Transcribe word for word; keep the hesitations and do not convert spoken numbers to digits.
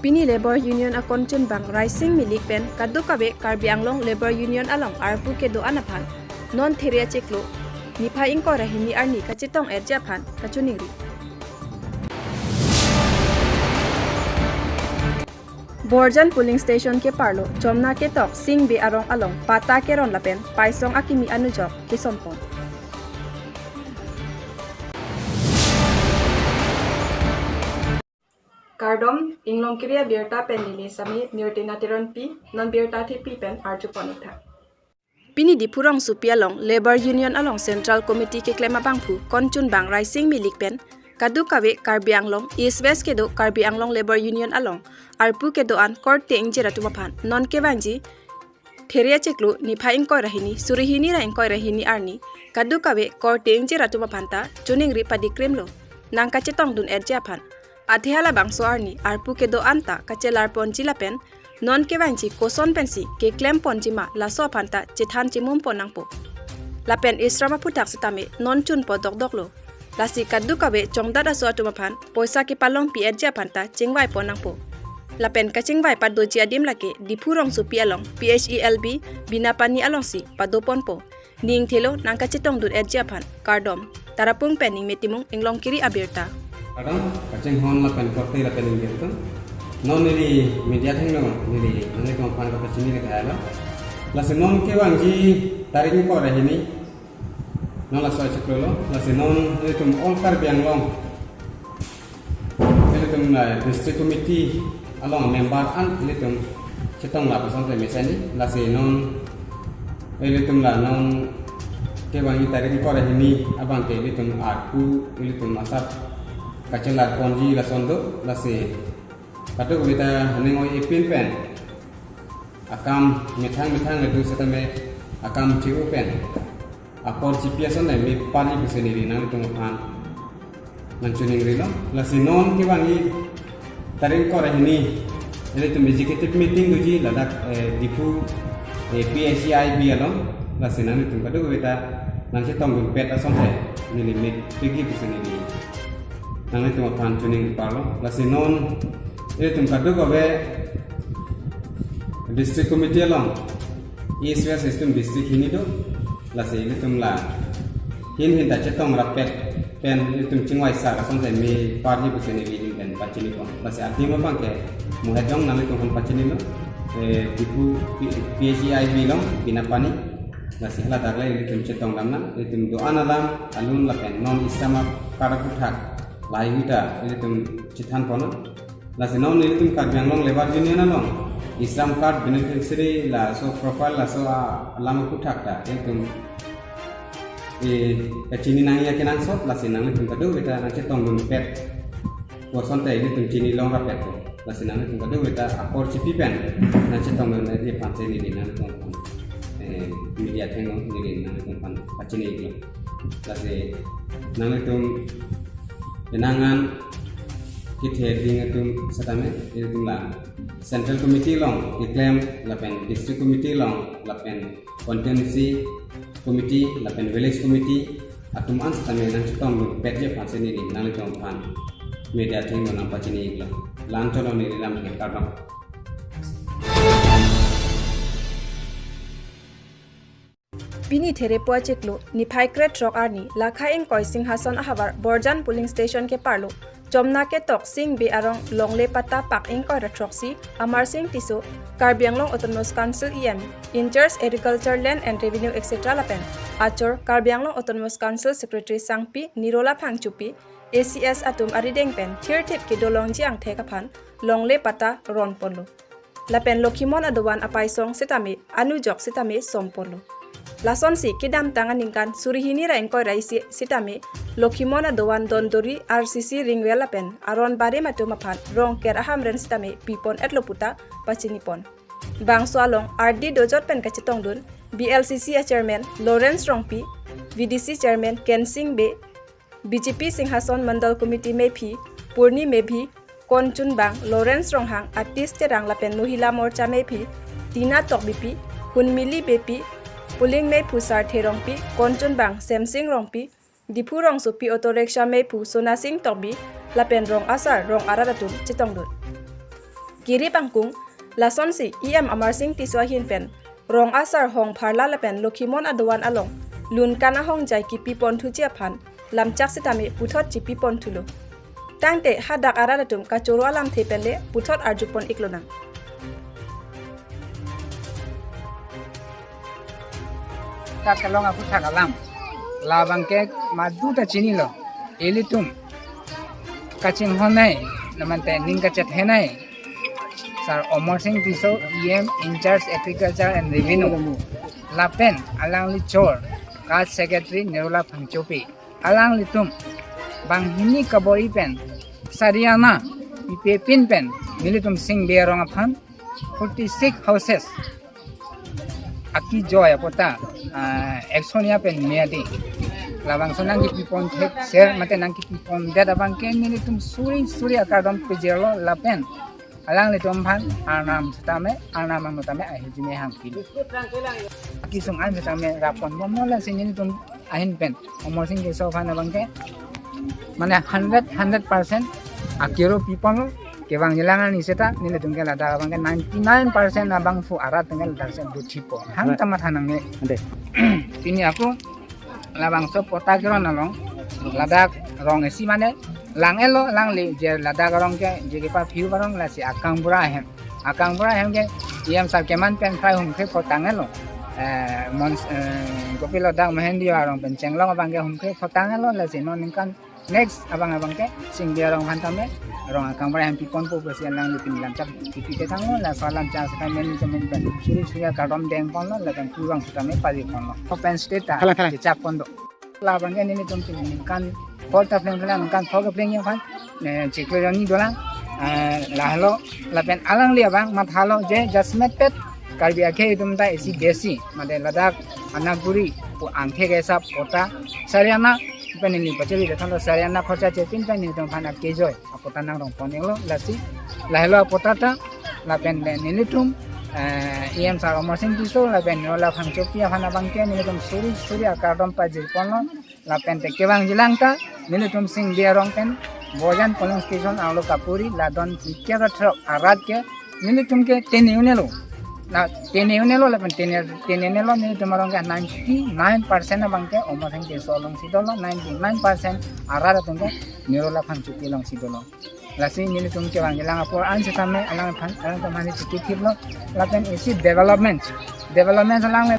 Pini Labour Union akon chunbang Raising Milik pen kadokave Karbi Anglong Labour Union along arpu kedo-an aphan non There achiklo niphai ingkoi ra hini arni kachetong-etji aphan kachiningri. Borjan polling station keparlo Chomna ketok Sing Bey arong along patta keron lapen paisong akimi anujok kesonpon. Kardom, Inglongkiri abirta pen neli Sami Mirtina Teronpi, non birta thepi pen arjupon-ik tha. Pini Diphu rongsopi along Labour Union along Central Committee keklem abangphu kon chunbang Raising Milik pen kadokave Karbi Anglong East West kedo Karbi Anglong Labour Union along arpu kedo-an korte ingjir atum aphan non kevangji There achiklo niphai ingkoi ra hini suri hini ra ingkoi ra hini arni kadokave korte ingjir atum aphan ta chiningri padikrimlo nangkachetongdun-etji aphan. Athe halabangso arni arpu kedo-an ta kachelarponji lapen non kevangji koson pensi keklemponji ma laso aphan ta chethan chimumpon nangpo. Lapen Isram aphuthak setame non chunpo dokdoklo. Lasi kadokave chongdat aso atum aphan poisa kepalongpi-etji aphan ta chingvaipon nangpo. Lapen kachingvai padoji adim lake Diphu rongsopi along P H E L B Binapani alongsi padoponpo. Ning thelo nangkachetongdun-etji aphan. Kardom. Tarapung pen Ningme Timung, Inglongkiri abirta. Kardom, kachinghon lapen korte lapen ingjir atum. Non neli media athengno neli nanglitum aphan kapachini le kahalo. Lasi non kevangji tarik ingkoi ra hini. Non laso achiklo lo. Lasi non ilitum All Karbi Anglong, ilitum la District Committee along member an ilitum chetong lapuson te mesen ni. Lasi non ilitum la non kevangji tarik ingkoi ra hini abang ke ilitum arpu ilitum asap kachelarponji lason do. Lasi kadokave ta haning oi-e pin pen akam methang methang le do setame akam che-o pen apor chipi ason le me parji pusi neli nanglitum aphan nangchiningrilo. Lasi non kevangji tarik ingkoi ra hini ilitum executive meeting doji ladak, eh, Diphu, eh, P H E I B along. Lasi nanglitum kadokave ta nangchetongdunpet ason te neli mepikji pusi neli nanglitum aphan chiningri parlo. Lasi non ilitum kadokave District Committee along East West ilitum district hini do. Lasi ilitum la hin hin ta chetong rapet pen ilitum chingvai sa ason te me parji pusi neli hin pen pachinipon. Lasi adim abang ke muhejong nanglitum aphan pachinilo. Eh, Diphu P-, P H E I B along Binapani. Lasi haladak le ilitum chetongdam nang, ilitum do-an alam alun lapen non Islam card aphuthak lahai ahut ta ilitum chethanpon nang. Lasi non ilitum Karbi Anglong Labour Union along Islam card beneficiary laso profile laso a-, alam aphuthak ta ilitum, eh, kachini nangji akenangsot. Lasi nanglitum kadokave ta nangchetongdunpet koson te ilitum chinilong rapetpo. Lasi nanglitum kadokave ta apor chipi pen nangchetongdun-etji aphan si neli nanglitum aphan, eh, media athengno neli nanglitum aphan pachini-iklo. Lasi nanglitum enang an kethe ding atum setame ilitum la Central Committee along keklem lapen District Committee along lapen Constituency Committee lapen Village Committee atum an setame nangchetongdunpetji aphan si neli nanglitum aphan media athengno nangpachini-iklo. La-an cholo neli lam ke. Kardom. Pini Therepo achiklo niphai krethrok arni lakhai ingkoi Singhason ahavar Borjan polling station keparlo Chomna ketok Sing Bey arong longle patta pak ingkoi ra throksi Amar Sing Tisso, Karbi Anglong Autonomous Council E M, in charge Agriculture, Land and Revenue, et cetera lapen achor Karbi Anglong Autonomous Council Secretary Sangpi Nirola Phangchopi, A C S atum arideng pen thirthip kedo longji angthek aphan longle patta ronponlo. Lapen Lokhimon adovan apaisong setame anujok setame sonponlo. Lasonsi kedamtang aningkan suri hini ra ingkoi ra isi setame Lokhimon adovan Dondori R C C Ringwell lapen aron barim atum aphan Rongker ahamren setame pipon-etlo puta pachinipon. Bangso along ardi dojot pen kachetongdun B L C C a Chairman Lawrence Rongpi, V D C Chairman Kensing Bey, B J P Singhason Mandal Committee mephi Purni Mebhi, kon chunbang Lawrence Ronghang, Atis Terang lapen Mohila Morcha mephi Tina Tokbipi, Hunmili Beypi, polling mephu Sarthe Rongpi, kon chunbang Semsing Rongpi, Diphu rongsopi auto rickshaw mephu Sonasing Tokbi lapen rong asar rong arat atum chetongdun. Kiri pangkung, lasonsi E M Amarsing Tisso ahin pen rong asar Hong Pharla lapen Lokhimon adovan along lunkan ahongjai kipi pon thuji aphan lamchak sitame puthot chipi pon thulo. Tangte hadak arat atum kachoro alamthe pen le puthot arju pon iklonang. Ta kelong aphuthak alam. Labang ke madu ta chinilo. Ilitum kachinghon nai, namante ning kachethe nai. Sir Amarsing Tisso, E M in charge Agriculture and Revenue. Lapen alangli chor, Caste Secretary Nirola Phangchopi. Alanglitum banghini kabor-i pen, sari ana pipe pin pen, nelitum Singbe arong aphan forty six houses akejoi apatta, ah, action ya pen meyadi. Labangso nangkipi pon thek ser mate nangkipi pondet abang ke nelitum suri suri akardom pejirlo lapen alanglitum aphan arnam sitame, arnam angno tame ahijime hangpilo. Kesung an sitame rap ponbomlo, lasi nelitum ahin pen Amarsing Tisso aphan abang ke mane hundred, hundred percent akero pi ponlo. Kevangjilang arni seta nelitum ke ladak abang ke ninety nine percent abangphu arat atum ke ladak si dothipo. Hang ta matha nangne. Ante. Pini ako labangso patta keron along ladak rong isi mane lang-etlo, alangli je ladak arong ke je kepaphiu arong, lasi akangbura ahem. Akangbura ahem ke E M sar keman pen phai humkre photang-etlo. Eh, mon, eh, kopilo dak Mahendijoi arong pen chenglong abang ke humkre photang-etlo, lasi non ningkan next abang abang ke Singbe arong aphan tame rong akangbura ahem pi ponpo pusi alangli pini lamchak kipi ketanglo, laso lamchak sitame nelitum pen suri suri akardom deng ponlo, lapen kurang sitame pari ponlo. Open state ta Kalang, kalang. Kechak pon do. Labang ke nelitum pini ningkan pho ta pleng pleng, ningkan pho kepleng aphan, eh, chiklo jonni dolang, eh, lahelo, lapen alangli abang mathalo je jasemet pet Karbi akhei atum ta isi besi, mate ladak Anakguri pu angthek esa patta sari ana, pen neli pachari dethanlo sari ana khorcha chepin pen nelitum aphan akejoi apatta nangrong pon-iklo, lasi lahelo apatta ta, lapen le nelitum, eh, E M sir Amarsing Tisso lapen Nirola Phangchopi aphan abang ke nelitum suri suri akardom pajir ponlo, lapen te kevangjilang ta nelitum Singbe arong pen Bojan polling station arlo kapuri ladon kikera throk arat ke nelitum ke tene un-elo. Na tene un-elo lapen tene, tene un-elo, nelitum arong ke ninety nine percent abang ke Amarsing Tisso alongsi dolo, ninety nine percent arat atum ke Nirola Phangchopi alongsi dolo. Lasi nelitum kevangjilang apor an sitame alangphan, alangtum aphan chikithiplo, lapen isi development, development alang le.